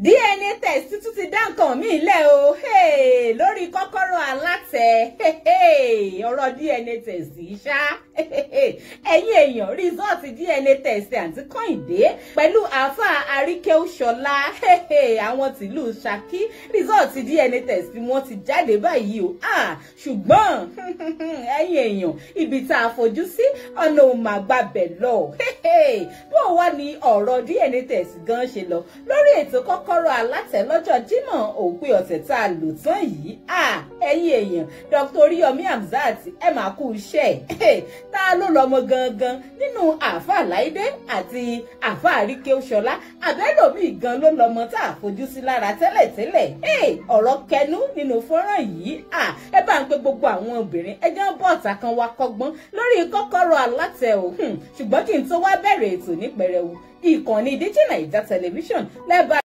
DNA test tún ti dá nǹkan míì lẹ̀ o lórí kọ́kọ́rọ́ alátẹ. Ọ̀rọ̀ DNA test yìí ṣá, ẹ̀yin èèyàn, result DNA test àǹtí Kọ́hìndé pẹ̀lú àáfàá Àríkẹ́wùṣọlá, àwọn tìlú Ṣakí, result DNA test wọn ti jáde báyìí o. Ṣùgbọ́n ẹ̀yin èèyàn, ibi tá a fojú sí ọ̀nà ò mà gbabẹ̀ lọ. Bó wá ní ọ̀rọ̀ DNA test gan ṣe lọ lórí ètò kọ́kọ́rọ́ alátẹ lọ́jọ́ Jímọ̀ òpin ọ̀sẹ̀ tá a lò tán yìí? Ẹ̀yin èèyàn, Dr. Oríyọmí Hamzat, ẹ máa kú iṣẹ́. Ta ló lọ́mọ gangan nínú àáfàá Láìdé àti àáfàá Àríkẹ́wùṣọlá? Àbẹ́lòmíì gan ló lọ́mọ tá a fojú sí lára tẹ́lẹ̀tẹ́lẹ̀? Ọ̀rọ̀ kẹnu nínú fọ́nrán yìí. Ẹ bá ń pe gbogbo àwọn obìnrin, ẹ jẹ́ bọ́ọ̀tà kan wá kọ́gbọ́n lórí kọ́kọ́rọ́ alátẹ o. Ṣùgbọ́n kí n tó wá bẹ̀rẹ̀ ètò ní pẹrẹwu, ìkànnì Digi Naija Television lẹ́bàá.